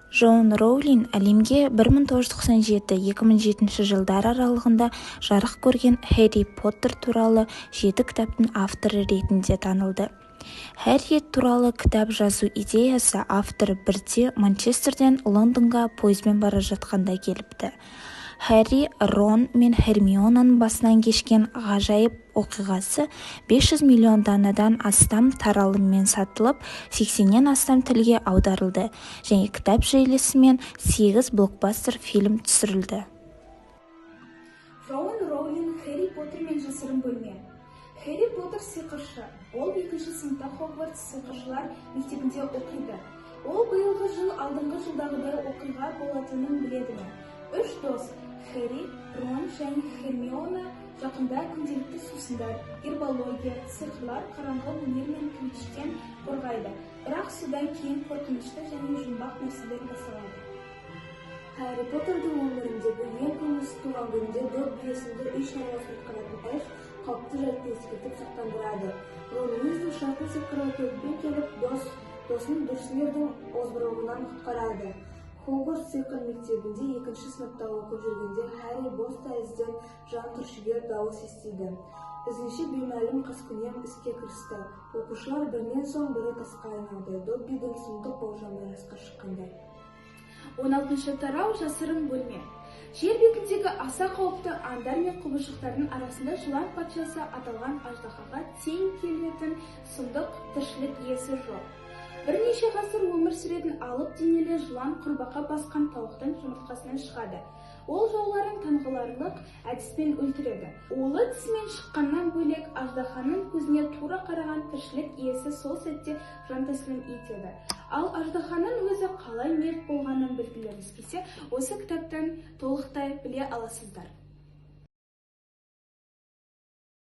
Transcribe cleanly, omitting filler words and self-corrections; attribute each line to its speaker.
Speaker 1: Джоан Роулинг әлемге 1997-2007 жылдар аралығында жарық көрген Хэрри Поттер туралы жеті кітаптың авторы ретінде танылды. Хэрри туралы кітап жазу идеясы автор бірде Манчестерден Лондонға пойызбен бара жатқанда келіпті. Хэрри, Рон мен Хермионаның басынан кешкен ғажайып оқиғасы 500 миллион данадан астам таралыммен сатылып, 80-нен астам тілге аударылды және кітап желісімен 8 блокбастер фильм түсірілді.
Speaker 2: Джоан Роулинг «Хэрри Поттер мен жасырын бөлме». Хэрри Поттер – сиқыршы. Ол екінші сыныпта Хогвартс сиқыршылар мектебінде оқиды. Ол биылғы жыл алдыңғы жылдағыдай оқиға болатынын біледі ме? Үш дос – Хэрри, Рон және Хермиона жақында күнделікті сусындар, гербология, сиқырлар, қараңғы өнер мен квиддичтен қорғайды. Бірақ содан кейін қорқынышты және жұмбақ нәрселер басталады.
Speaker 3: Хэрри Поттердің өміріндегі ең көңілсіз туған күнінде Добби есімді үй шаруасын атқаратын эльф қауіпті жайтты ескертіп, сақтандырады. Рон Уизли ұшатын сиқырлы көлікпен келіп, досын Дурслердің озбырлығынан құтқарады. Хогвартс сиқыр мектебінде екінші сыныпта оқып жүргенде Хэрри бос дәлізден жан түршігер дауыс естиді. Ізінше беймәлім қаскүнем іске кірісті. Оқушылар бірінен соң бірі тасқа айналды. Доббидің сұмдық болжамы расқа шыққандай.
Speaker 2: 16 тарау. Жасырын бөлме. Жер бетіндегі аса қауіпті аңдар мен құбыжықтардың арасында жылан патшасы аталған аждаһаға тең келетін сұмдық тіршілік иесі жоқ. Бірнеше ғасыр өмір сүретін алып денелі жылан құрбақа басқан тауықтың жұмыртқасынан шығады. Ол жауларын таңғаларлық әдіспен өлтіреді. Улы тісімен шыққаннан бөлек, аждаһаның көзіне тура қараған тіршілік иесі сол сәтте жантәсілім етеді. Ал аждаһаның өзі қалай мерт болғанын білгілеріңіз келсе, осы кітаптан толықтай біле аласыздар.